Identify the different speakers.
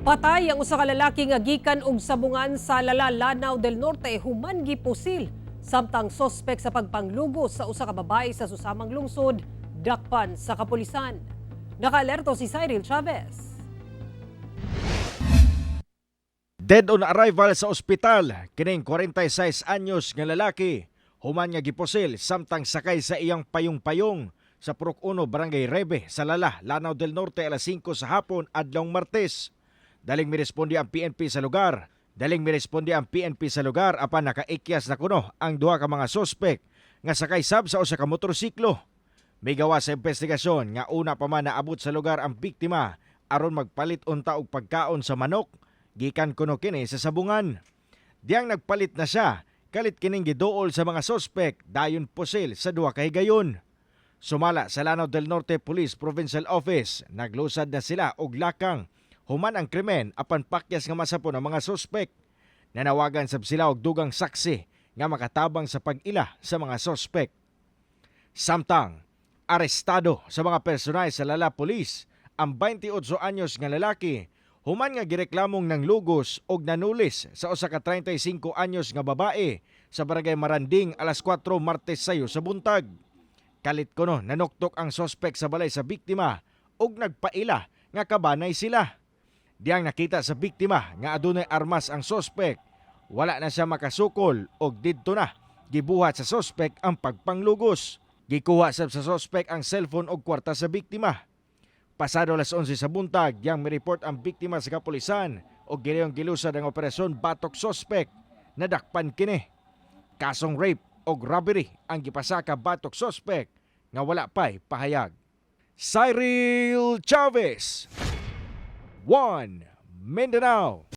Speaker 1: Patay ang usa ka lalaki nga gikan og sabungan sa Lala, Lanao del Norte human gipusil. Samtang sospek sa pagpanglugos sa usa ka babae sa susamang lungsod dakpan sa kapulisan. Nakaalerto si Cyril Chavez.
Speaker 2: Dead on arrival sa ospital kining 46 anyos nga lalaki human nga gipusil samtang sakay sa iyang payong-payong sa Purok 1, Barangay Rebe sa Lala, Lanao del Norte alas 5 sa hapon adlawng Martes. Daling miresponde ang PNP sa lugar. Daling miresponde ang PNP sa lugar apan nakaikyas na kuno ang duha ka mga sospek nga sakay sab sa usa ka motorsiklo. Migawas sa investigasyon nga una pa man naabot sa lugar ang biktima aron magpalit unta og pagkaon sa manok gikan kuno kini sa sabungan. Diyang nagpalit na siya, kalit kining giduol sa mga sospek dayon pusil sa duha ka higayon. Sumala sa Lanao del Norte Police Provincial Office, naglusad na sila og lakang human ang krimen apan pakyas nga masapon ang mga sospek. Nanawagan sab sila og dugang saksi nga makatabang sa pag-ila sa mga sospek. Samtang, arestado sa mga personay sa Lala Police ang 28 anyos nga lalaki human nga gireklamong nanglugos og nanulis sa usa ka 35 anyos nga babae sa Barangay Maranding alas 4 Martes sayo sa buntag. Kalit kuno nanuktok ang sospek sa balay sa biktima ug nagpaila nga kabanay sila. Diyang nakita sa biktima nga adunay armas ang sospek, wala na siya makasukol og didto na gibuhat sa sospek ang pagpanglugos. Gikuha sab sa sospek ang cellphone og kwarta sa biktima. Pasado alas 11 sa buntag, diyang mireport ang biktima sa kapulisan og giliyong gilusad ang operasyon batok sospek. Nadakpan kini. Kasong rape og robbery ang gipasaka batok sospek nga wala pa'y pahayag. Cyril Chavez, 1 Mindanao.